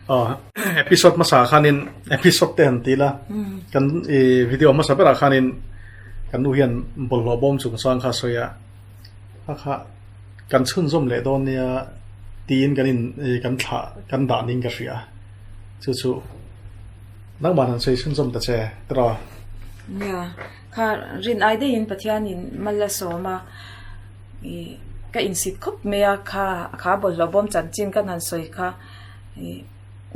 Episode hmasa khanin episode te han ti la kan i video hmasa berah khanin kan nu hian bawlhhlawh bawm chungchang kha a sawi a a kha kan chhunzawm leh dawn nia tiin kan in kan thlah kan dah ning ka hria chu chu nangmah han sawi chhunzawm ta che tiraw. Nia kha rin ai daihin Pathianin mal a sawm a ih ka insit khawp mai a kha kha bawlhhlawh bawm chanchin kan han sawi kha. Ih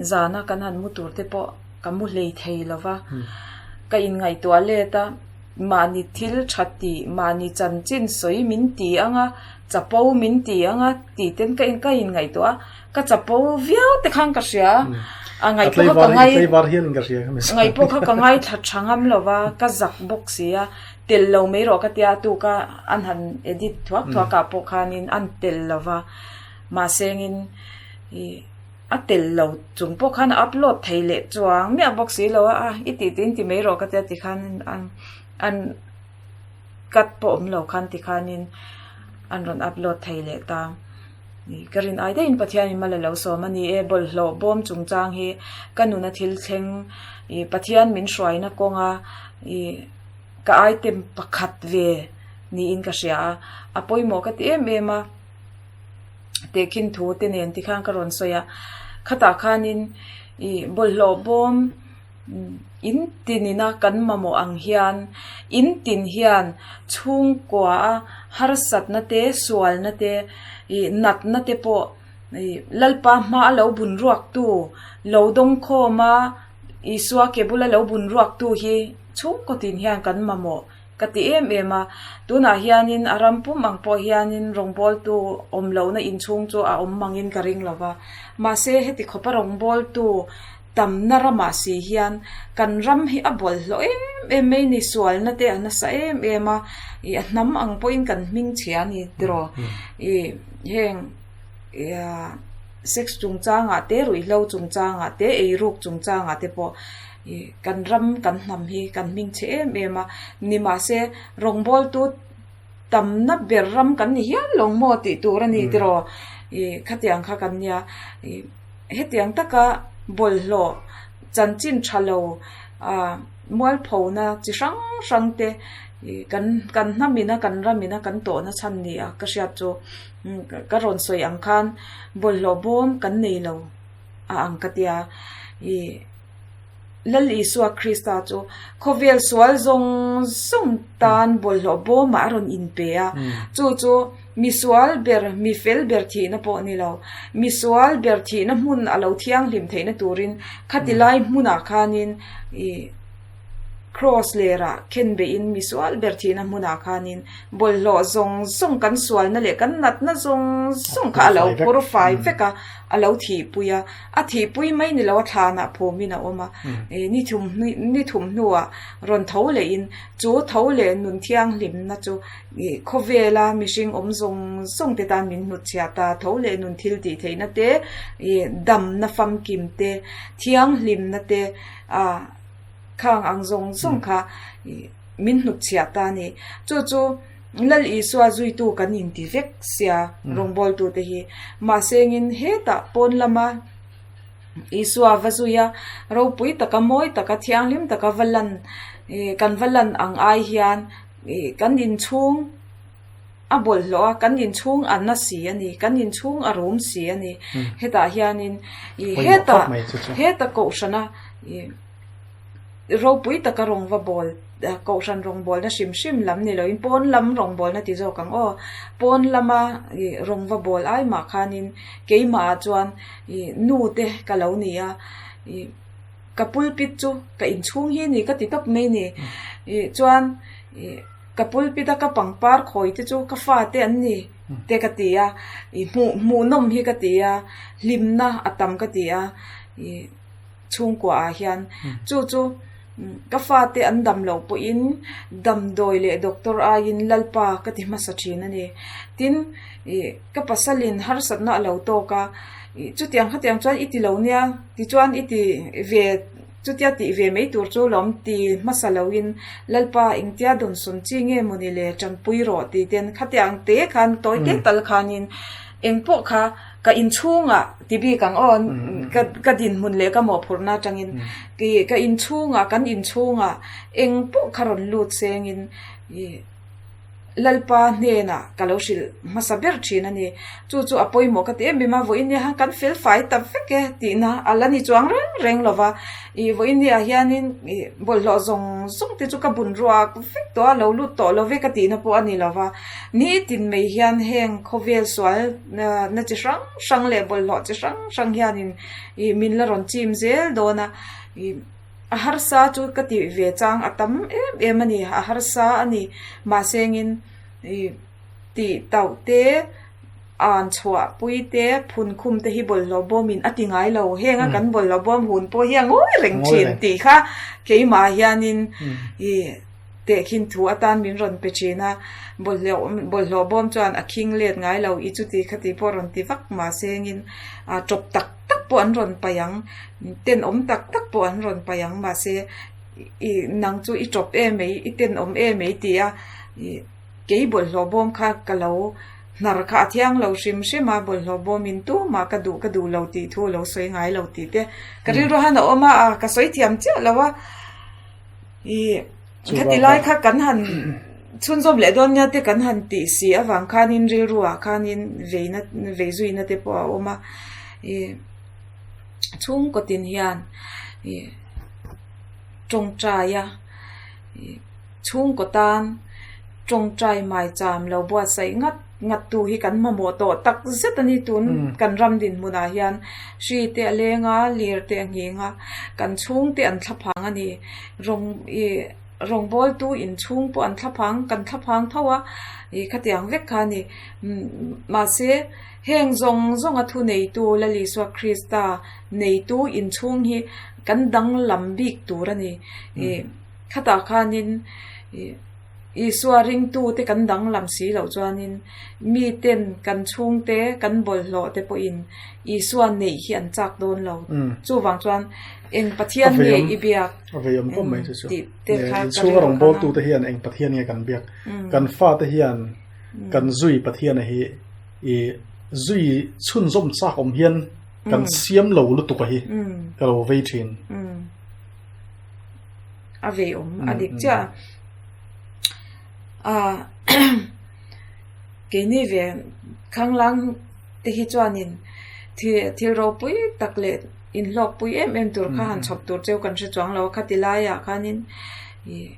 zana kan han mu tur te pawh ka mu hlei thei lo va, ka inngaihtuah let a, mahni thil tha tih, mahni chanchin sawi min ti ang a, chapo min ti ang a tih ten ka ka inngaihtuah a, ka chapo viau te khan ka hria a, a ngaih pawh kha ka ngai ngaih pawh kha ka ngaithla tha ngam lo va, ka zak bawk si a, tel lo mai rawh ka tia tuk a, an han edit thuak thuak ah pawh khanin an tel lo va, mahse engin. Ih a tel lo chung pawh khan a upload thei leh chuang miah bawk si lo a a i tih tih in ti mai rawh ka tia tikhan an an cut pawh awm lo khan tikhanin an rawn upload thei leh ta ih ka rin ai daihin Pathianin mal a lo sawm a ni e bawlhhlawh bawm chungchang hi ka nuna thil thleng ih Pathian min hruaina kawnga ih ka item pakhat ve niin ka hria a a pawimawh ka ti em em a. Tehkhin thu te nen tikhan ka rawn sawi a, khatah khanin ih bawlhhlawh bawm in tinina kan mamawh ang hian in tin hian chhungkua a harsatna te sualna te ih natna te pawh ih Lalpa hma a lo bun ruak tu lo dawng khawm a Isua ke bula lo bun ruak tu hi chhungkaw tin hian kan mamawh. Ka ti em em a, tunah hianin a ram pum ang pawh hianin rawngbawltu awm lohna inchhung chu a awm mangin ka ring lo va. Mahse, heti khawpa rawngbawltu tamna ramah si hian kan ram hi a bawlhhlawh em em mai ni, sualna te a nasa em em a, ih a hnam ang pawhin kan hming chhia a ni tiraw? Ih heng sex chungchangah te, ruihhlo chungchangah te, eiruk chungchangah te pawh Ih kan ram kan hnam hi kan hming chhe em em a, nimahse rawngbawltu tamna ber ram kan ni hial lo maw tih tur a ni tiraw? Ih khatiang kha kan nia, ih hetiang taka bawlhhlawh chanchin tha lo ah mualphona chi hrang hrang te ih kan kan hnam ina kan ram ina kan tawhna chhan ni a ka hriat chu ka rawn sawi ang khan bawlhhlawh bawm kan nei lo a ang ka tia ih. Lal Isua Krista chu khawvel sual zawng zawng tan bawlhhlawh bawmah a rawn inpe a. Chu chu misual ber, mi fel ber thihna pawh ni lo, misual ber thihna hmun a lo thianghlim theihna turin khati lai hmunah khanin ih Kraws lerah khen beihin misual ber thihna hmunah khanin bawlhhlawh zawng zawng kan sualna leh kan natna zawng zawng kha a lo phur fai vek a, a lo thihpui a. A thihpui mai ni lo a thlanah phawmin a awm a, ni thum ni thum hnuah rawn tho lehin chu tho leh nun thianghlimna chu khawvela mihring awm zawng zawng te tan min hnutchhiah ta, tho leh nun thil tih theihna te, damna famkim te, thianghlimna te ah khang ang zawng zawng kha min hnutchhiah ta a ni. Chu chu. Lal Isua zuitu kan inti vek sia rawngbawltute hi. Mahse engin hetah pawn lama Isua va zui a, ropui taka, mawi taka, thianghlim taka va lan, kan va lan ang ai hian kan inchhung a bawlhhlawh a, kan inchhung a na si a ni, kan inchhung a rum si a ni. Hetah hianin hetah heta kohhrana ropui taka rawng va bawl kohhran rawngbawlna hrim hrim lam ni loin pawn lam rawngbawlna ti zawk ang aw pawn lama ih rawng va bawl ai mah khanin keimah ah chuan ih nu te ka lo ni a ih ka pulpit chu ka inchhung hi ni ka ti tawp mai ni ih chuan ih ka pulpit a ka pangpar khawi te chu ka fate an ni te ka ti a ih hmuh hmuhnawm hi ka ti a hlimna a tam ka ti a ih. Chhungkua ah hian chu chu ka fate an dam loh pawhin damdawi leh doctor aiin Lalpa ka ti hmasa thin a ni. Tin, ih ka pasalin harsatna a lo tawk a, ih chutiang khatiang chuan i ti lo nia tichuan i ti ve chutia tih ve mai tur chu lawm ti hmasa loin Lalpa engtia dawnsawn chi nge mawni le tanpui rawh tih ten khatiang te khan tawi te tal khanin. Engpawh kha ka inchhungah ti bik ang aw, ka ka dinhmun leh ka mawhphurhna atangin i ka inchhungah kan inchhungah engpawh kha rawn lut sengin i Lalpa hnenah ka lo hrilh hmasa ber thin a ni. Chu chu a pawimawh ka ti em em a, vawiin nia khan kan fel fai ta vek e tihna a la ni chuang reng reng lo va. Ih vawiin niah hianin ih bawlhhlawh zawng zawng te chu ka bun ruak vek tawh a, lo lut tawh lo ve ka tihna pawh a ni lo va. Nitin mai hian heng khawvel sual na chi hrang hrang leh bawlhhlawh chi hrang hrang hianin ih min la rawn chim zel dawn a. Ih. A harsa chu ka tih ve chang a tam em em a ni, a harsa a ni. Mahsengin ih tih tauh te, an chhuah pui te, phun khum te hi bawlhhlawh bawmin a ti ngai lo. Heng a kan bawlhhlawh bawm hun pawh hi a ngawi reng thin tih kha keimah hianin ih tehkhin thu atan min rawn pe thin a. Bawlhhlawh bawm chuan a khing let ngai lo, i chuti khati pawh rawn ti vak mahsengin a tawp tak tak pawh an rawn paih ang, tenawm tak tak pawh an rawn paih ang mahse i nang chu i tawp em mai i tenawm em mai ti a i kei bawlhhlawh bawm kha ka lo hnar kha a thiang lo hrim hrim a bawlhhlawh bawm in tumah ka duh ka duh lo tih thu a lo sawi ngai lo tih te ka rilru han a awm a a ka sawi thiam chiah lo a i Khati lai kha kan han chhunzawm leh dawn nia te kan han tih si avang khanin rilruah khanin veina vei zuina te pawh a awm a, ih chhungkaw tin hian ih tawngtai a ih chhungkaw tan tawngtai maicham lo buatsaih ngat ngat tu hi kan mamawh tawh tak zet a ni tun kan ram dinhmunah hian hri te a leng a lir te a nghing a kan chhungte an thlaphang a ni rawng ih rawngbawltu inchhung pawh an thlaphang kan thlaphang tho a ih khatiang vek kha a ni mahse heng zawng zawng a thuneitu Lal Isua Krista neitu inchhung hi kan danglam bik tur a ni ih khatah khanin ih. Isua ringtute kan danglam si loh chuanin miten kan chhungte, kan bawlhhlawhte pawhin Isua neih hi an chak dawn lo. Chuvang chuan eng Pathian nge i biak A vei awm khawp mai chu chu. Inchhunga rawngbawltute hian eng Pathian nge kan biak? Kan fate hian kan zui Pathiana hi i zui chhunzawm chak awm hian kan siam lo lutuk a hi ka lo vei thin. A vei awm a dik chiah a keini ve khanglang te hi chuanin thil ropui tak leh inhlawkpui em em tur kha han chhawp tur cheu kan hre chuang lo a khati laiah khanin ih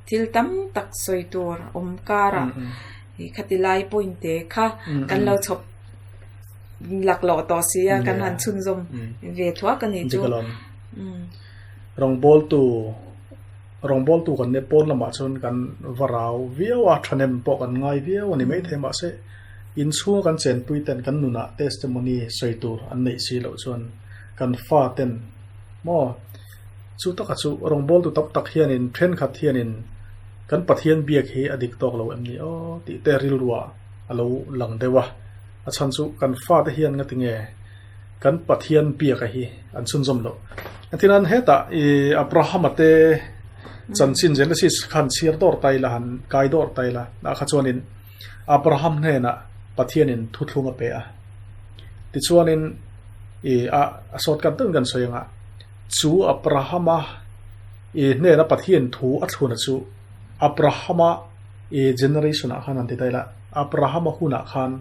thil tam tak sawi tur awm karah ih khati lai point te kha kan lo chhawp laklawh tawh si a kan han chhunzawm ve thuak a nih chu. Rawngbawltu Rawngbawltu kan nia pawn lamah chuan kan va rau viau a, thahnem pawh kan ngai viau a ni maithei mahse inchhunga kan chenpui ten kan nunah testimony sawi tur an neih si loh chuan kan fa ten maw chu taka chu rawngbawltu tam tak hianin thenkhat hianin kan Pathian biak hi a dik tawk lo em ni aw tih te rilruah a lo lang deuh a, a chhan chu kan fate hian nga tinge Kan Pathian biaka hi an chhunzawm loh. Engtin hetah i Abrahama te chanchin Genesis khan chhiar dawr ta ila, han kai dawr ta ila, ah kha chuanin Abraham hnenah Pathianin thuthlung a pe a. Tichuanin i a a shortcut deuhin kan sawi anga chu Abrahama i hnena Pathian thu a thluna chu Abrahama i generation ah khan han ti ta ila, Abrahama hunah khan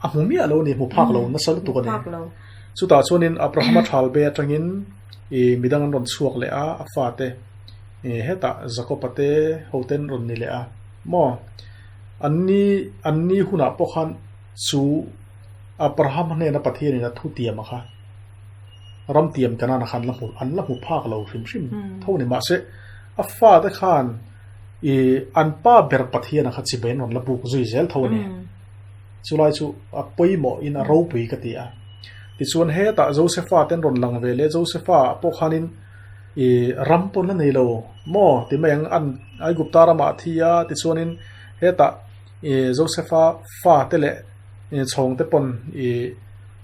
A hmu miah lo a ni, hmu phak lo nasa lutuk a ni. Chutah chuanin Abrahama thal be atangin i midang an rawn chhuak leh a, a fate i hetah Jakoba te hote an rawn ni leh a. Maw? Anni anni hunah pawh khan chu Abrahama hnena Pathianin a thu tiam a kha ram tiam Kanaan khan la hmu an la hmu phak lo hrim hrim tho a ni. Mahse a fate khan i an pa ber Pathiana kha chibai an rawn la buk zui zel tho a ni. Chulai chu a pawimawh in a ropui ka ti a. Tichuan hetah Josefa te an rawn lang ve leh Josefa ah pawh khanin i ram pawn la nei lo maw ti mai ang an Aigupta ramah a thi a tichuanin hetah i Josefa fa te leh chhawng te pawn i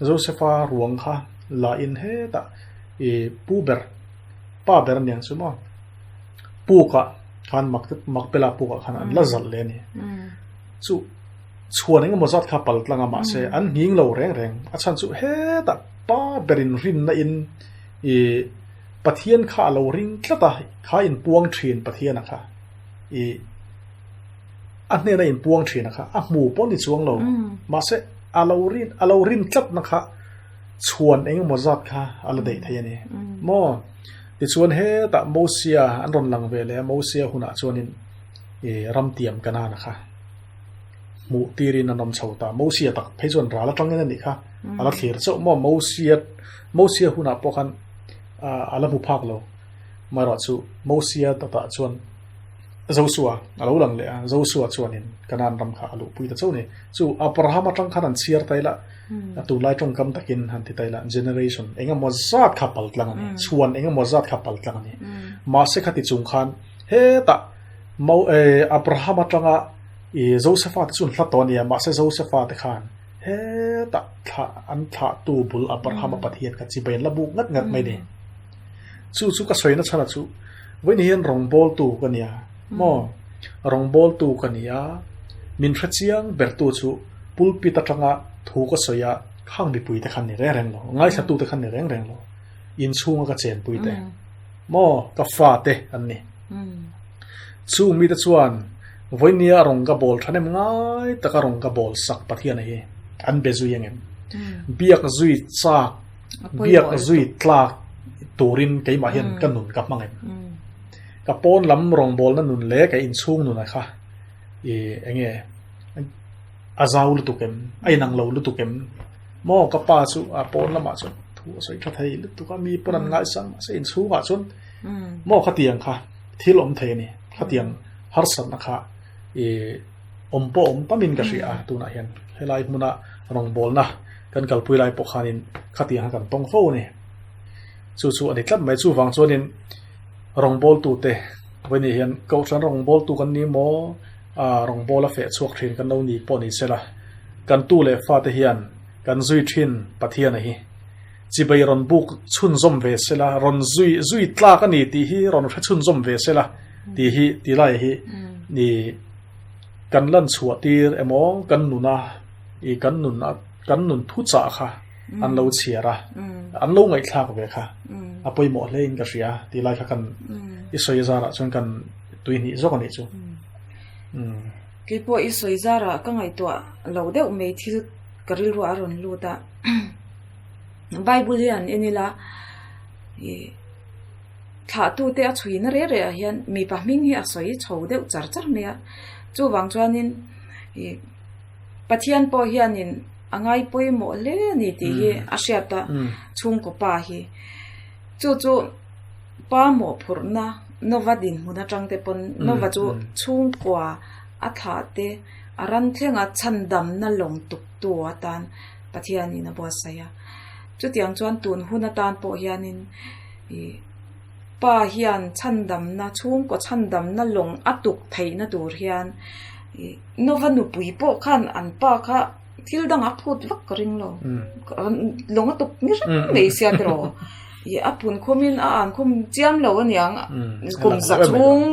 Josefa ruang kha la in hetah i pu ber pa ber a niang chu maw pukah khan Makpela pukah khan an la zalh leh a ni. Chu. Chhuan engemaw zat kha pal tlang a mahse an nghing lo reng reng. A chhan chu hetah pa berin rinna in i Pathian kha a lo ring tlat a, kha inpuang thin Pathian a kha i a hnena inpuang thin a kha a hmu pawh ni chuang lo. Mahse a lo rin a lo rin tlatna kha chhuan engemaw zat kha a la daih thei a ni. Maw? Tichuan hetah Mosia an rawn lang ve leh a, Mosia hunah chuanin i ramtiam Kanaan a kha. Hmuh tirin an awm chho ta. Mosia tak phei chuan ral atangin a nih kha. A la thlir chauh maw? Mosia Mosia hunah pawh khan a la hmu phak lo. Amaherawh chu Mosia dawtah chuan Josua a lo lang leh a, Josua chuanin Kanaan ram kha a luhpui ta chauh a ni. Chu Abraham atang khan an chhiar ta ila, a tunlai tawngkam takin han ti ta ila, generation engemaw zat kha pal tlang a ni, chhuan engemaw zat kha pal tlang a ni. Mahse khati chung khan hetah Mo Abraham atanga i Josefa te chu an hla tawh a nia, mahse Josefa te khan hetah thlah an thlahtu bul Abraham a Pathian kha chibai an la buk ngat ngat mai ni. Chu chu ka sawina chhan a chu vawiin hian rawngbawltu ka nia maw rawngbawltu ka nia min hre chiang bertu chu pulpit atanga thu ka sawi a khang mipui te khan ni reng reng lo ngaithlatu te khan ni reng reng lo inchhunga ka chenpui te maw ka fa te an ni. Chung mite chuan vawinia rawng ka bawl tha nem ngai taka rawng ka bawl sak Pathiana hi an be zui angem? Biak zui chak, biak zui tlak turin keimah hian ka nun ka hmang em? Ka pawn lam rawngbawlna nun leh ka inchhung nuna kha i enge a zau lutuk em? A inang lo lutuk em? Maw ka pa chu a pawn lamah chuan thu a sawi tha thei lutuk a, mi pawn an ngaisang mahse inchhungah chuan Maw khatiang kha thil awm thei a ni. Khatiang harsatna kha i awm pawh awm tamin ka hria a tunah hian helai hmuna rawngbawlna kan kalpui lai pawh khanin khatiang kha kan tawng fo a ni. Chu chu a ni tlat mai. Chuvang chuanin rawngbawltute vawiin hian Kohhran rawngbawltu kan ni maw rawngbawla feh chhuak thin kan lo ni pawh ni sela kan tu leh fate hian kan zui thin Pathiana hi. Chibai rawn buk chhunzawm ve se la, rawn zui zui tlak a ni tih hi rawn hre chhunzawm ve se la tih hi ti lai hi i kan lan chhuah tir emaw kan nuna i kan nun a kan nun thu chah kha an lo chhiar a, an lo ngaihthlak ve kha a pawimawh hle in ka hria ti lai kha kan i sawi zarah chuan kan tuihnih zawk a nih chu. Keipawh i sawi zarah ka ngaihtuah lo deuh mai thil ka rilru a rawn lut a. Bible hi an en ila ih thlahtute a chhuina reh reh ah hian mipa hming hi a sawi chho deuh char char mai a chuvang chuanin ih Pathian pawh hianin a ngai pawimawh hle a ni tih hi a hriat a chhungkaw pa hi chu chu pa mawhphurhna Nova dinhmun atang te pawn Nova chu chhungkua a thlah te a ran thlenga chhandamna lawng tuk tu atan. Pathianin a buatsaih a. Chutiang chuan tun hun atan pawh hianin ih pa hian chhandamna chhungkaw chhandamna lawng a tuk theihna tur hian ih Nova nupui pawh khan an pa kha thil dangah a phut vak ka ring lo. Lawng a tuk ni reng mai sia tiraw. Ih a phun khumin a an khum chiam lo aniang kum za chhung.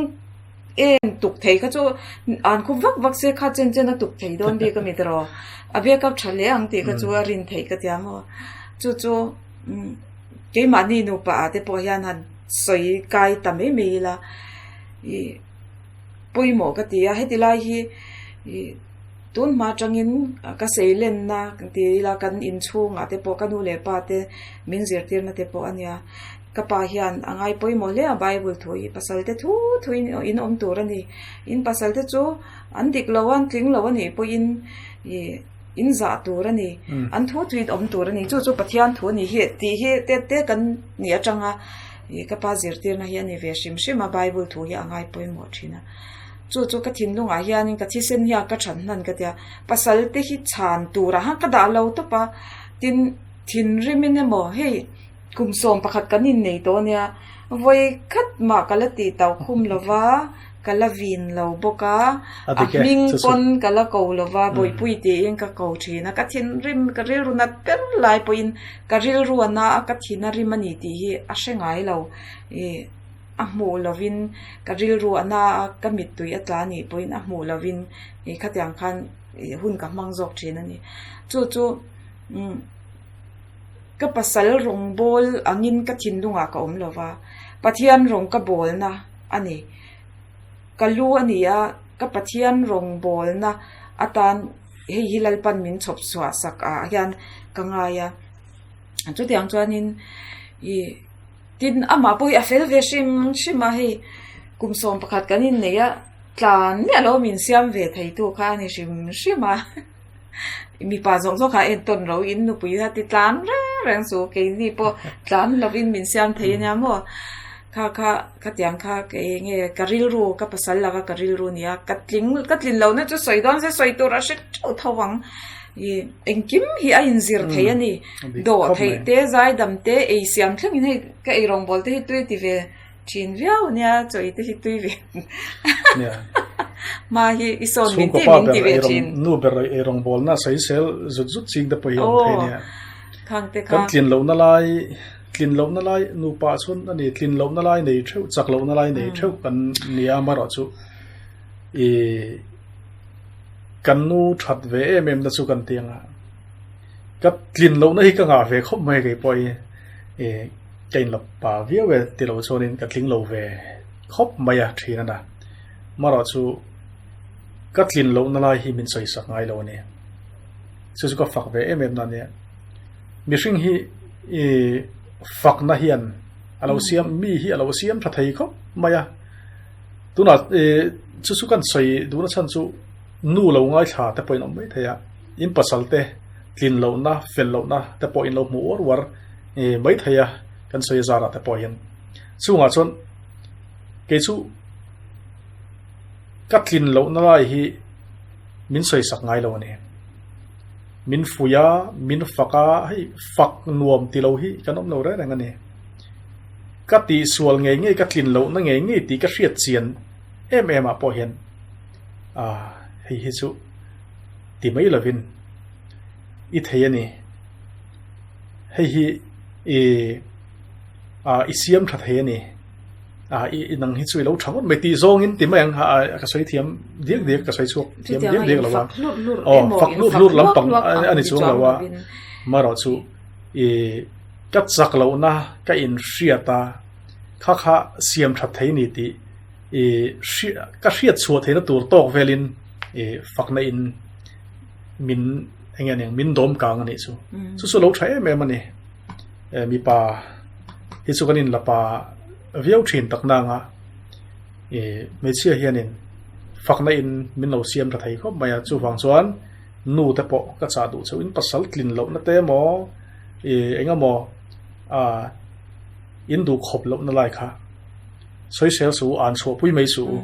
Em tuk thei kha chu an khup vak vak se kha chen chen a tuk thei dawn bik a mi tiraw a backup tha hle ang tih kha chu a rin theih ka tia maw chu chu keimahni nupa ah te pawh hian han sawi kai ta mai mai ila ih pawimawh ka ti a heti lai hi ih tun hma atangin ka sei lenna ti ila kan inchhungah te pawh ka nu leh pa te min zirtirna te pawh a nia. Ka pa hian a ngai pawimawh hle a Bible thu hi pasal te thu thu in in awm tur a ni. In pasal te chu an dik lo a an tling lo a nih pawhin ih in zah tur a ni. An thu thu in awm tur a ni. Chu chu Pathian thu a ni hi tih hi te te kan nih atanga ih ka pa zirtirna hi a ni ve hrim hrim a Bible thu hi a ngai pawimawh thin a. Chu chu ka thinlungah hianin ka thisen hian ka than hnan ka tia pasal te hi chhan turah han ka dah lo tawp a tin thinrimin emaw hei Kum 11 kan innei tawh ania, vawi khat mah ka la tih tauh khum lo va, ka la vin lo bawk a, a hming pawn ka la ko lo va, Bawihpui tiin ka ko thin a, ka thinrim, ka rilru nat ber lai pawhin ka rilru a na a, ka thin a rim a ni tih hi a hre ngai lo, ih a hmuh lovin ka rilru a na a, ka mittui a tla anih pawhin a hmuh lovin ih khatiang khan. hun ka hmang zawk thin a ni. Chu chu umm ka pasal rawngbawl angin ka thinlungah ka awm lo va, Pathian rawng ka bawlna a ni. Ka lu a ni a, ka Pathian rawngbawlna atan hei hi Lalpan min chhawp chhuah sak ah hian ka ngai a. Chutiang chuanin ih tin amah pawh hi a fel ve hrim hrim a, hei kum 11 kan innei a, tlan miah lo min siam ve thei tu kha a ni hrim hrim a. Mipa zawk zawk kha a entawn ro in nupui kha ti tlan reng reng chu keini pawh tlan lovin min siam thei ania maw kha kha khatiang kha kei nge ka rilru ka pasal laka ka rilru nia ka tling ka tlin lohna chu sawi dawn se sawi tur a hre theuh tho ang ih engkim hi a inzir thei a ni dawh theih te zaidam te ei siam thlengin hei ka ei rawngbawl te hi tui ti ve Thin viau nia chaw i te hi tui ve hma hi i sawn min ti min ti ve thin. Nu ber ei rawng bawl na sawi sel zut zut ching te pawh hi awm thei nia. Khang te kha. Kan tlin lohna lai tlin lohna lai nupa chuan a ni tlin lohna lai nei theuh chak lohna lai nei theuh kan nia amaherawh chu i kan nu that ve em em na chu kan ti anga ka tlin lohna hi ka ngah ve khawp mai kei pawh hi i Ka inla pa viau e ti lo chuanin ka tling lo ve khawp mai a thin a na. Marawh chu ka tlin lohna lai hi min sawi sak ngai lo a ni. Chu chu ka fak ve em em na a nia. Mihring hi i fakna hian a lo siam mi hi a lo siam tha thei khawp mai a. Tunah i chu chu kan sawi duhna chhan chu nu lo ngaithla te pawhin awm mai thei a. In pasal te tlin lohna fel lohna te pawh in lo hmu uar uar. E maithei a kan sawi zarah te pawh hian chungah chuan kei chu ka tlin lohna lai hi min sawi sak ngai lo a ni. Min fui a, min fak a, hei fak nuam ti lo hi kan awm lo reng reng a ni. Ka tihsual ngei ngei, ka tlin lohna ngei ngei tih ka hriat chian em em ah pawh hian ah hei hi chu ti mai lovin i thei a ni. Hei hi i ah i siam tha thei a ni ah i nang hi chu i lo tha ngawt mai tih zawngin ti mai ang a ka sawi thiam diak diak ka sawi chhuak thiam diak diak lo a aw fak hlur hlur lampang a ni chuang lo a marawh chu i ka chak lohna ka in hriat a kha kha siam that thei ni tih i ka hriat chhuah theihna tur tawk velin i fakna in min eng nge aniang min dawm kang a nih chu chu chu lo tha em em a ni e mipa hi chu kan inla pa viau thin tak nanga e hmeichhia hianin fakna in min lo siam tha thei khawp mai a chuvang chuan nu te pawh ka chah duh chauh in pasal tlin lohna te emaw e eng emaw a in duh khawp lohna lai kha sawisel suh u an chhuahpui mai suh u.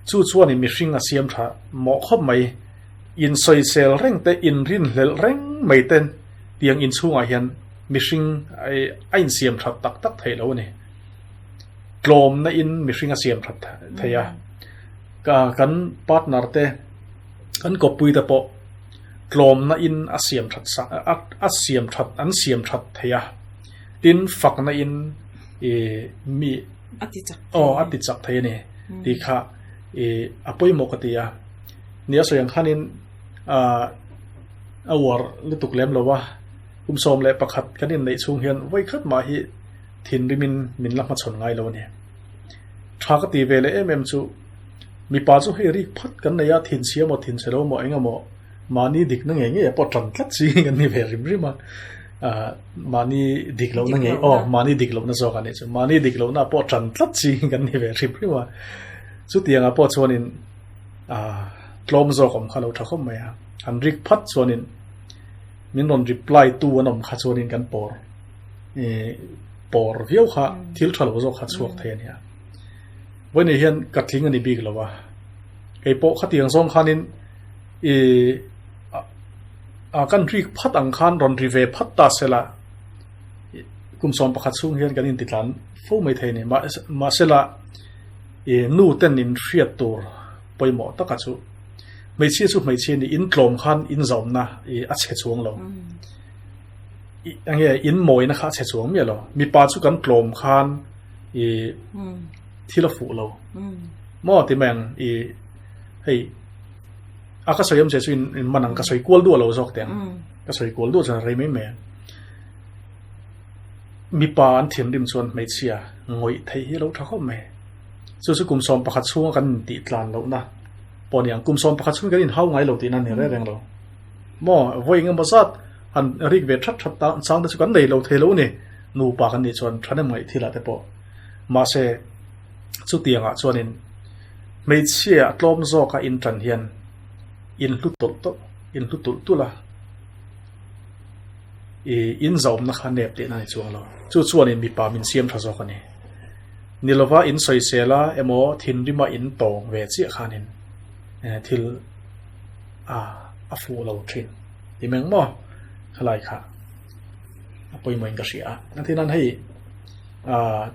Chu chuanin mihring a siam tha mawh khawp mai. Insawisel reng te, inrinhlelh reng mai te tiang inchhungah hian mihring a insiam that tak tak theih lo a ni. Tlawmna in mihring a siam that thei a. Kan partner te, kan kawppui te pawh tlawmna in a siam that sak a siam that an siam that thei a. Tin, fakna in mi. A ti chak thei. Aw, a ti chak thei a ni tih kha i a pawimawh ka ti a. Ni a sawi ang khanin ah a uar lutuk lem lo a, kum 11 kan inneih chhung hian vawi khat mah hi thinrimin min la hmachhawn ngai lo a ni. Tha ka ti ve leh em em chu mipa chu hei rik phat kan nei a, thinchhia maw thinchhe lo maw eng emaw Mahni dikna ngei ngei ah pawh tan tlat chi kan ni ve rim rim a, ah mahni dik lohna ngei aw mahni dik lohna zawk a nih chu mahni dik lohna ah pawh tan tlat chi kan ni ve rim rim a, chutiang ah pawh chuanin ah tlawm zawk awm kha lo tha khawp mai a, han rik phat chuanin min rawn reply tu an awm kha chuanin kan pawr ih pawr viau kha thil tha lo zawk kha chhuak thei a nia, vawiin hian ka tling a ni bik lo a, kei pawh khatiang zawng khanin. I a kan rik phat ang khan rawn ri ve phat ta sela kum 11 chhung hian kan intitlan fo mai thei a ni. Mahsela i nu ten in hriat tur pawimawh taka chu hmeichhia chu hmeichhia ni in tlawm khan in zaumna i a chhe chuang lo. Enge in mawina kha a chhe chuang miah lo. Mipa chu kan tlawm khan i thil a fuh lo. Maw ti mai ang i hei. A ka sawi awm che chu in man ang ka sawi kual duah lo zawk teh ang. Ka sawi kual duah chuan rei mai mai ang. Mipa an thinrim chuan hmeichhia ngawih theih hi a lo tha khawp mai. Chu chu kum 11 chhunga kan intih tlan lohna pawh a ni ang. Kum 11 chhungin kan inhau ngai lo tihna a ni reng reng lo. Maw, vawi engemaw zat han rik ve that that ta chang te chu kan nei lo thei lo a ni. Nupa kan nih chuan thahnem ngaih thilah te pawh. Mahse, chutiangah chuanin hmeichhia tlawm zawka intan hian inhlu tawlh tawlh, inhlu tulh tulh a, i inzawmna kha nep tihna a ni chuang lo. Chu chuanin mipa min siam tha zawk a ni. Ni lova insawisel a emaw thinrima intawng ve chiah khanin thil a a fuh lo thin ti meng maw khalai kha a pawimawh in ka hria a a thinan hei ah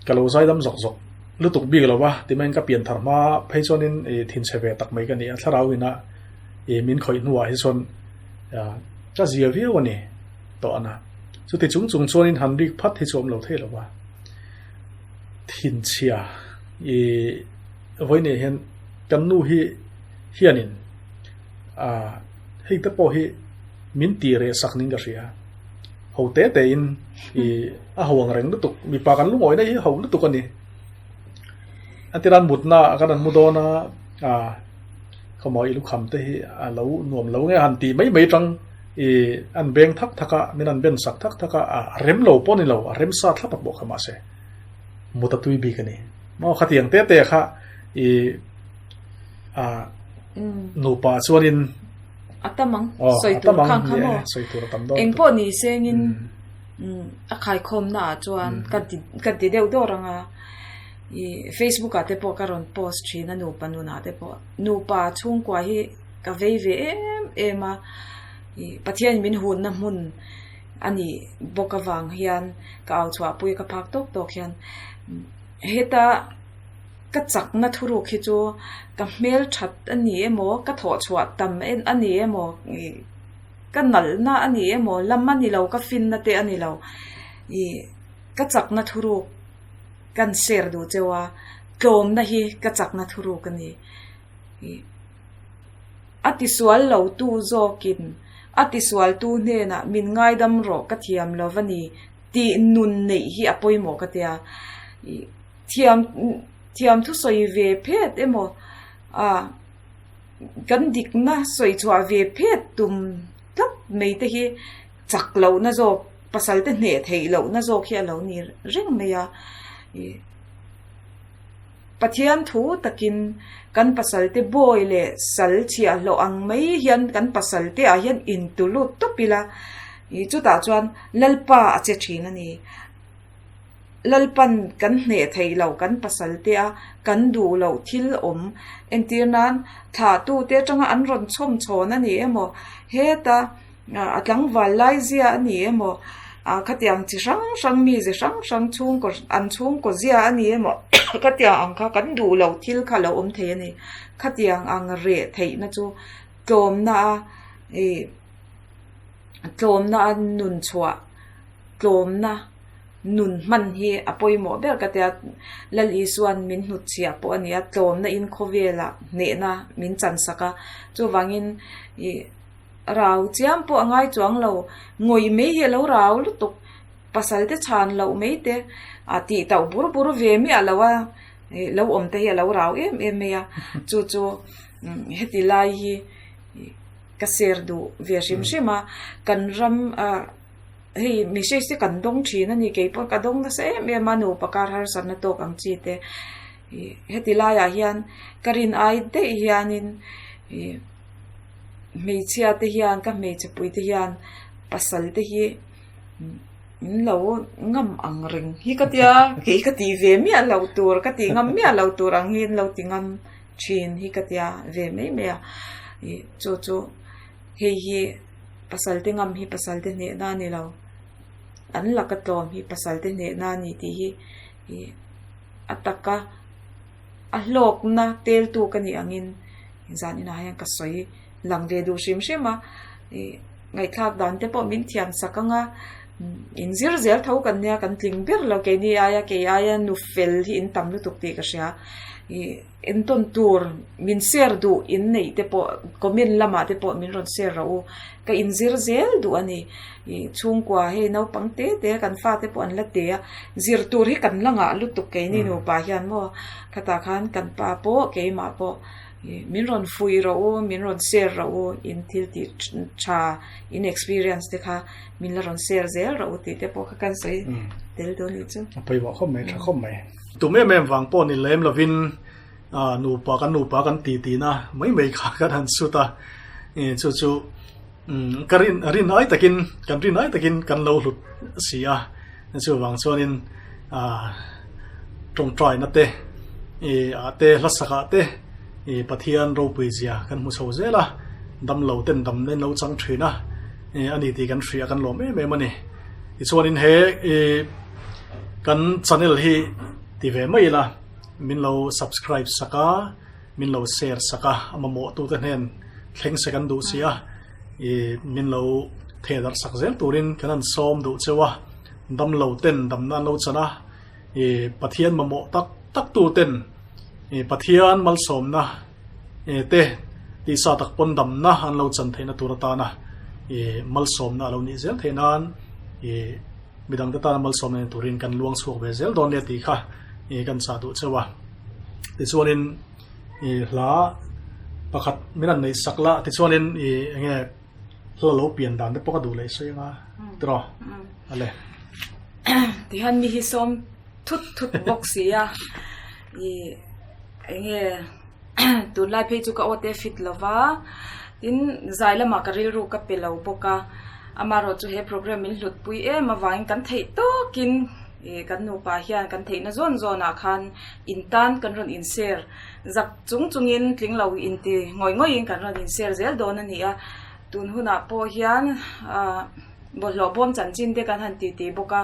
ka lo zaidam zawk zawk lutuk bik lo va ti maiin ka pian thar hma phei chuanin ih thinchhe ve tak mai ka ni a thlarau ina ih min khawih hnuah hi chuan ah ka zia viau a ni tawh a na chuti chung chung chuanin han rik phat hi chu awm lo thei lo va thinchhia ih vawiinah hian kan nu hi. Hianin ah hei te pawh hi min tih reh sak ning ka hria. Ho te te in i a ho ang reng lutuk mipa kan lungawina hi ho lutuk a ni. A tiran mutna ah kan han mu dawn a ah khawmaw i lukham te hi a lo nuam lo nge han tih mai mai tang i an beng thak thak a min an ben sak thak thak a a rem lo pawh a ni lo a rem sa thlap a pawh kha mahse mut a tui bik a ni. Maw khatiang te te kha i a nupa chuanin a tam ang sawi tur khang kha maw sawi tur a tam dawn eng pawh ni sengin a khaikhawmna ah chuan ka ti ka ti deuh dawr anga i facebook ah te pawh ka rawn post thin a nupa nunah te pawh nupa chhungkua hi ka vei ve em em a i Pathian min hunna hmun a nih bawk avang hian ka au chhuahpui ka phak tawk tawk hian heta. Ka chakna thuruk hi chu ka hmel that a ni emaw, ka thawh chhuah tam a ni emaw, ka nalhna a ni emaw, lam a ni lo, ka finna te a ni lo. Ih ka chakna thuruk kan share duh cheu a, tlawmna hi ka chakna thuruk a ni. Ih a tisual lo tu zawkin a tisual tu hnenah min ngaidam rawh ka thiam lo va ni tih nun neih hi a pawimawh ka tia. Ih. Thiam thiam thu sawi ve phet emaw ah kan dikna sawi chhuah ve phet tum tlat mai te hi chak lohna zawk pasal te hneh theih lohna zawk hi a lo ni reng mai a ih Pathian thu takin kan pasal te bawi leh sal chhiah hlawh ang mai hian kan pasal te ah hian intu lut tawp ila ih chutah chuan Lalpa a che thin a ni. Lalpan kan hneh theih loh kan pasal te a kan duh loh thil awm entir nan thlahtute atanga an rawn chhawm chhawn a ni emaw heta a tlangval lai zia a ni emaw ah khatiang chi hrang hrang mi ze hrang hrang chhungkaw an chhungkaw zia a ni emaw khatiang ang kha kan duh loh thil kha lo awm thei a ni khatiang ang reh theihna chu tlawmna a ih tlawmna a nun chhuah tlawmna. Nun hman hi a pawimawh ber ka tia, Lal Isua'n min hnutchhiah pawh a ni a, tlawmna in khawvelah hnehna min chansak a, chuvangin ih rau chiam pawh a ngai chuang lo, ngawih mai hi a lo rau lutuk, pasal te chhan loh mai te ah tih tauh bur bur ve miah lo a, ih lo awm te hi a lo rau em em mai a, chu chu heti lai hi ka share duh ve hrim hrim a, kan ram ah. Hei message te kan dawng thin a ni, kei pawh ka dawng nasa em em a nupa kar harsatna tawk ang chi te. Ih heti laiah hian ka rin ai daih hianin ih hmeichhia te hian ka hmeichhe pui te hian pasal te hi min lo ngam ang reng hi ka tia kei ka tih ve miah loh tur ka tih ngam miah loh tur ang hi an lo ti ngam thin hi ka tia ve mai mai a ih chu chu hei hi. Pasal te ngam hi pasal te hnehna a ni lo. An laka tlawm hi pasal te hnehna a ni tih hi ih a taka a hlawkna teltu ka nih angin zan inah hian ka sawi lang ve duh hrim hrim a. Ih ngaihthlak dan te pawh min thiam sak ang a. In zir zel tho kan nia kan tling ber lo keini aia kei aia nu fel hi in tam lutuk tih ka hria. Ih entawn tur min share duh in neih te pawh comment lamah te pawh min rawn share rawh u. Ka in zir zel duh a ni. Ih chhungkua hei naupang te te kan fate pawh an la te a, zir tur hi kan la ngah lutuk keini nupa hian maw khatah khan kan pa pawh keimah pawh ih min rawn fuih rawh u min rawn share rawh u in thil tih tha in experience te kha min la rawn share zel rawh u tih te pawh kha kan sawi tel dawn nih chu. A pawimawh khawp mai, tha khawp mai. Tum em em vang pawh ni lem lovin nupa kan nupa kan ti tihna mai mai kha kan han sut a, chu chu ka rin rin ai takin kan rin ai takin kan lo hlut si a, chuvang chuanin tawngtaina te ah te hla sakah te Pathian ropui zia kan hmu chho zel a, damlo ten damna in lo chang thin a. A ni tih kan hria kan lawm em em a ni. Tichuanin he kan channel hi ti ve mai ila min lo subscribe sak a, min lo share sak a, a mamawh tute hnen thleng se kan duh si a, min lo thehdarh sak zel turin kan han sawm duh cheu a, damlo ten damna an lo chan a, Pathian mamawh tak tak tuten Pathian malsawmna te tisa tak pawn damna an lo chan theihna tur atana ih malsawmna a lo nih zel theih nan ih midangte tana malsawmna ni turin kan luang chhuak ve zel dawn nia tih kha ih kan chah duh cheu a. Tichuanin ih hla pakhat min han neih sak la tichuanin ih enge hla lo pian dan te pawh ka duh leh sawi anga tiraw ale. Tihian mi hi sawm thut thut bawk si a ih enge Tunlai phei chu ka aw te fit lo va, tin zai lamah ka rilru ka pe lo bawk a, amaherawh chu he program min hlutpui em avangin kan theih tawkin ih kan nupa hian kan theihna zawn zawnah khan in tan kan rawn in share zak chung chungin tling lo inti ngawih ngawihin kan rawn in share zel dawn a ni a, tun hunah pawh hian ah bawlhhlawh bawm chanchin te kan han titi bawk a,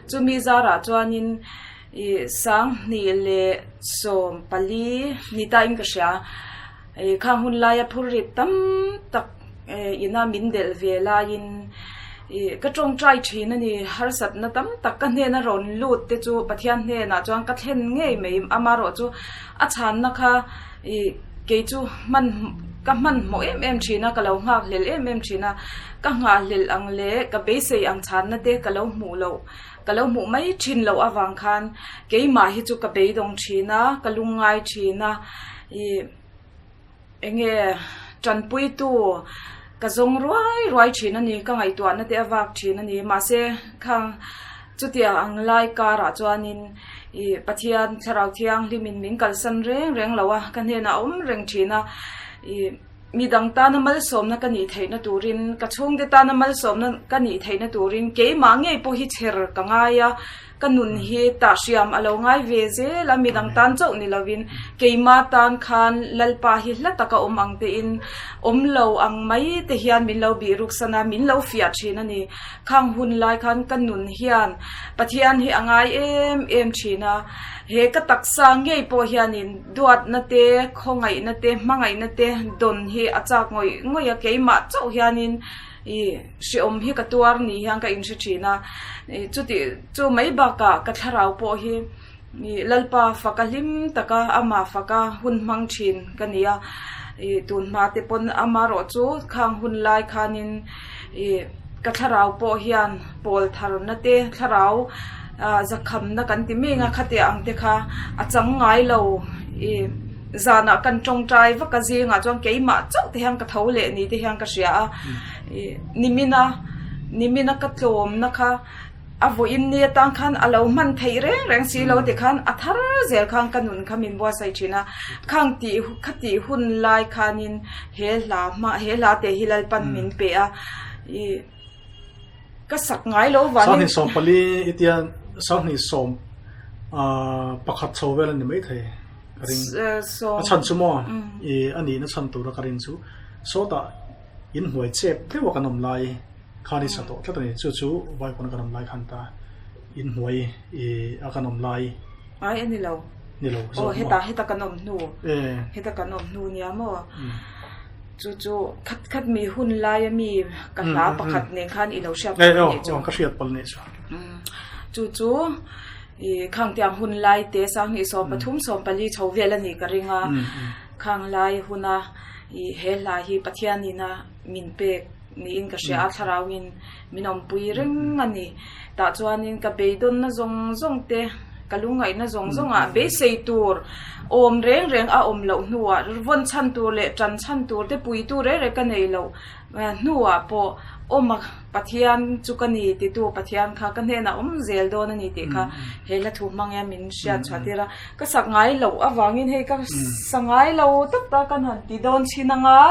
chumi zarah chuanin. Ih 2024 ni ta in ka hria. Ih khang hun laia phur rit tam tak ina min delh ve laiin ih ka tawngtai thin a ni. Harsatna tam tak ka hnena rawn lut te chu Pathian hnenah chuan ka thlen ngei mai. Amaherawh chu a chhanna kha ih kei chu hman ka hmanhmawh em em thin a, ka lo nghakhlel em em thin a. Ka nghahhlelh ang leh ka beisei ang chhanna te ka lo hmuh loh. Ka lo hmuh mai thin loh avang khan keimah hi chu ka beidawng thin a, ka lungngai thin a, ih enge tanpuitu ka zawng ruai ruai thin a ni, ka ngaihtuahna te a vak thin a ni. Mahse khang chutia ang lai karah chuanin ih Pathian Thlarau Thianghlimin min kalsan reng reng lo a, ka hnenah a awm reng thin a, ih. Mi dang tana malsawmna ka nih theihna turin, ka chhungte tana malsawmna ka nih theihna turin keimah ngei pawh hi chher ka ngai a, ka nun hi tahhriam a lo ngai ve zel a, mi dang tan chauh ni lovin keimah tan khan Lalpa hi hla taka awm ang tein awm lo ang mai te hian min lo bih ruksan a, min lo fiah thin a ni. Khang hun lai khan ka nun hian Pathian hi a ngai em em thin a, he ka taksa ngei pawh hianin Duatna te, khawngaihna te, hmangaihna te dawn hi a chak ngawih ngawih a, keimah chauh hianin ih hreawm hi ka tuar ni hian ka inhre thin a, ih chuti chu mai bakah ka thlarau pawh hi ih Lalpa faka hlim taka amah faka hun hmang thin ka ni a, ih tun hma te pawn amaherawh chu khang hun lai khanin ih ka thlarau pawh hian pawl tharna te thlarau ah zakhamna kan ti mek a khatiang ang te kha a chang ngai lo ih zanah kan tawngtai vak a zingah chuan keimah chauh te hian ka tho leh ni te hian ka hria a ih nimina nimina ka tlawmna kha a vawiin ni atang khan a lo hman theih reng reng si lo ti khan a thar zel khan ka nun kha min buatsaih thin a khang tih khatih hun lai khanin he hla hma he hla te hi Lalpan min pe a ih ka sak ngai lo vangin 2014 i tia 2011 chho vel a ni maithei ka ring a chhan chu maw ih a nihna chhan tura ka rin chu sawtah inhnuai chep deuh a kan awm lai. Khan i sa tawh tlat a ni. Chu chu Vaikuna kan awm lai khan ta inhnuai i a kan awm lai. Ai a ni lo. Ni lo zawk maw? Aw heta heta kan awm hnu. E. Heta kan awm hnu nia maw? Chu chu khat khat mi hun laia mi ka hla pakhat nen khan i lo hriat palh a nih chu. Ka hriat palh nih chu. Chu chu i khang tiang hun lai te sanghnih 13 14 chho vel a nih ka ring a. Khang lai huna i he hla hi Pathianina min pek niin ka hria a, thlarauin min awmpui reng a ni. Tah chuanin ka beidawnna zawng zawng te, ka lungngaihna zawng zawngah beisei tur awm reng reng a awm loh hnuah vawn chhan tur leh tan chhan tur te puitu reng reng ka nei loh hnuah pawh awm a Pathian chu ka ni titu Pathian kha ka hnenah awm zel dawn a ni tih kha he hla thu hmang hian min hriat chhuah tir a. Ka sak ngai loh avangin hei ka sa ngai lo tak tak kan han ti dawn chin ang a.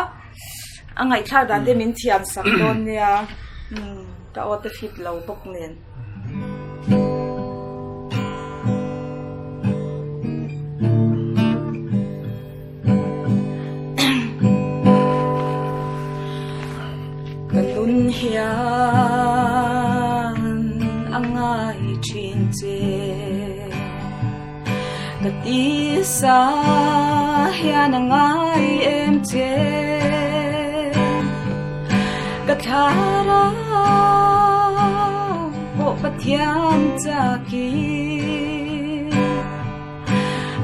A ngaihthlak dan te min thiam sak dawn nia ka aw te fit lo bawk nen. Ka nun hian a ngai thin che. Ka tisa hian a ngai em che Ka thlarau pawh Pathian chakin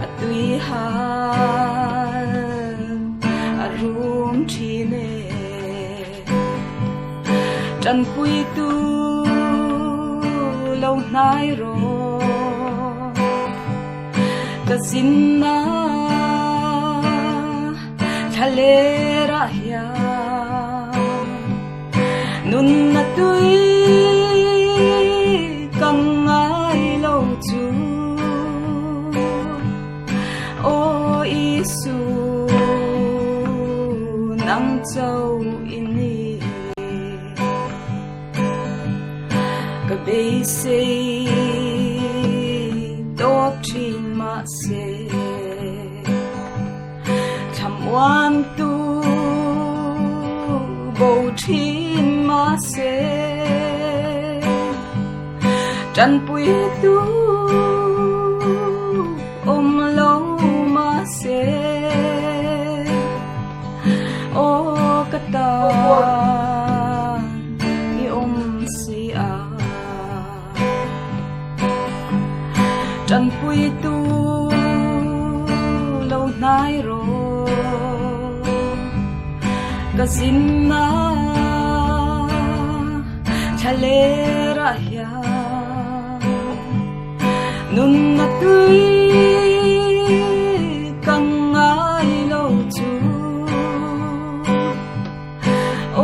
A tui hal a rum thin e Tanpuitu lo hnai rawh Ka zinna thlaler ah hian Nunna tui ka ngai lo chu Aw Isu nang cho i ni Ka beisei tawp thin mahse Thlamuan tu bo thin mahse Tanpui tu awm lo mahse Aw ka tan i awm si a Tanpui tu lo hnai rawh Ka zinna Thlaler ah hian Nunna tui ka ngai lo chu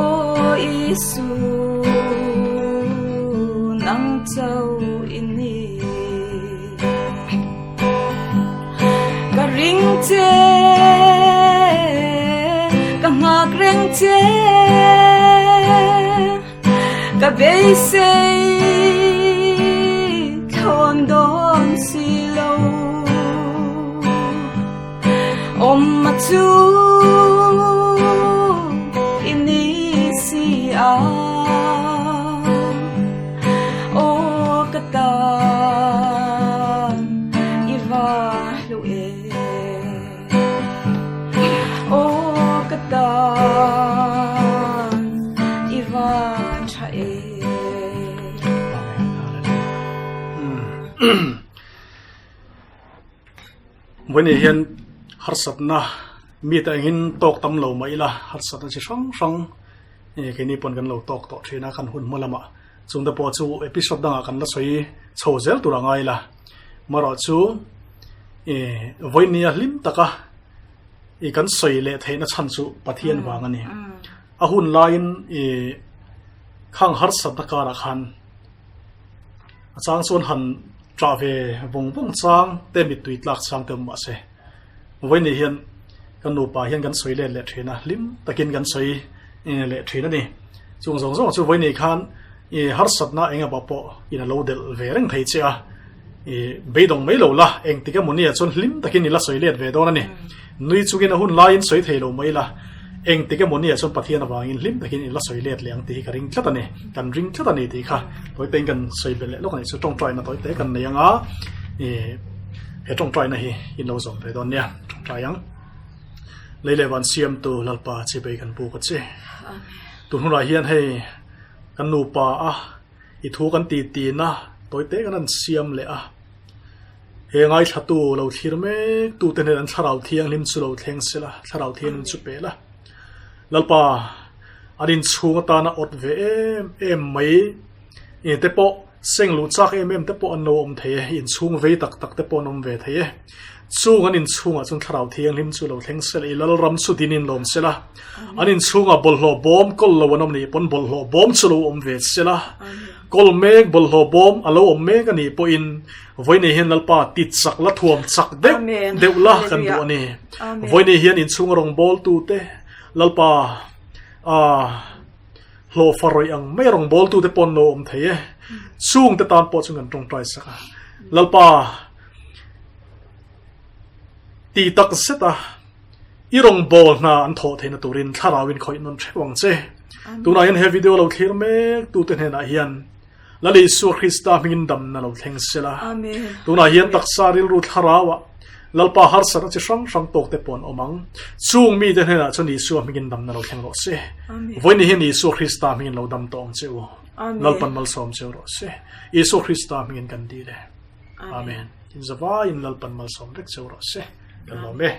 Aw Isu nang cho i ni Ka ring che ka nghak reng che Ka beisei thlawn dawn si lo Awm a chu i ni si a Aw ka tan i va hlu e Aw ka tan i va tha e. Vawiin hian harsatna mite angin tawk tam lo mah ila harsatna chi hrang hrang keini pawn kan lo tawk tawh thin a kan hun hma lamah chungte pawh chu episode dangah kan la sawi chho zel tur a ngai ila. Marawh chu i vawinia hlim taka i kan sawi leh theihna chhan chu Pathian vang a ni. A hun laiin i khang harsatna karah khan a chang chuan han ṭah ve vawng vawng chang te mittui tlak chang te awm mah se. Vawiin hian kan nupa hian kan sawi let leh ṭhin a, hlim takin kan sawi leh ṭhin a ni. Chung zawng zawng chu vawiin khan i harsatna eng emaw pawh in a lo delh ve reng thei che a, i beidawng mai lo la, engtik emaw nia chuan hlim takin i la sawi let ve dawn a ni. Nui chungin a hun laiin sawi thei lo mai la, engtik emaw nia chuan Pathian avangin hlim takin i la sawi let leh ang tih hi ka ring tlat a ni. Kan ring tlat a ni tih kha tawi tein kan sawi belh leh lawk a ni. Chu tawngtaina tawi te kan nei ang a, i he tawngtaina hi in lo zawm ve dawn nia, tawngtai ang. Lei leh van siamtu Lalpa chibei kan buk a che. Tun hunah hian hei kan nupa a i thu kan ti tin a, tawi te kan han siam leh a. He ngaithlatu lo thlir mek tu te hnen an thlarau thianghlim chu lo thleng sela, thlarau thianghlim chu pe la. Lalpa an inchhung atana awt ve em em mai te pawh Seng luh chak em em te pawh an lo awm thei e, inchhung vei tak tak te pawh an awm ve thei e. Chung an inchhungah chuan Thlarau Thianghlim chu lo thleng sela, i Lalram chu din in lawm sela. An inchhungah bawlhhlawh bawm kawl lo an awm nih pawn bawlhhlawh bawm chu lo awm ve sela. Kawl mek bawlhhlawh bawm a lo awm mek a nih pawhin vawiinei hian Lalpa ti chak la thuam chak deuh deuh la kan duh a ni. Vawiinei hian inchhunga rawngbawltute Lalpa ah Hlawhfa rawih ang mai rawngbawltute pawh an lo awm thei e. Chungte tan pawh chu kan tawngtai sak a. Lalpa, ti tak zet a, i rawngbâwl hna an thawh theihna turin thlarauin khawih nawn theuh ang che. Tunah hian he video lo thlir mek tute hnenah hian Lal Isua Krista hmingin damna lo thleng sela. Tunah hian taksa rilru thlarauah Lalpa harsatna chi hrang hrang tawk te pawh an awm ang. Chung mite hnenah chuan Isua hmingin damna lo thleng rawh se. Vawiin hian Isua Krista hmingin lo dam tawh ang che u. Lalpan malsawm che rawh se. Isua Krista hmingin kan dil e. Amen. In zavaiin Lalpan malsawm vek che rawh se. Kan lawm e.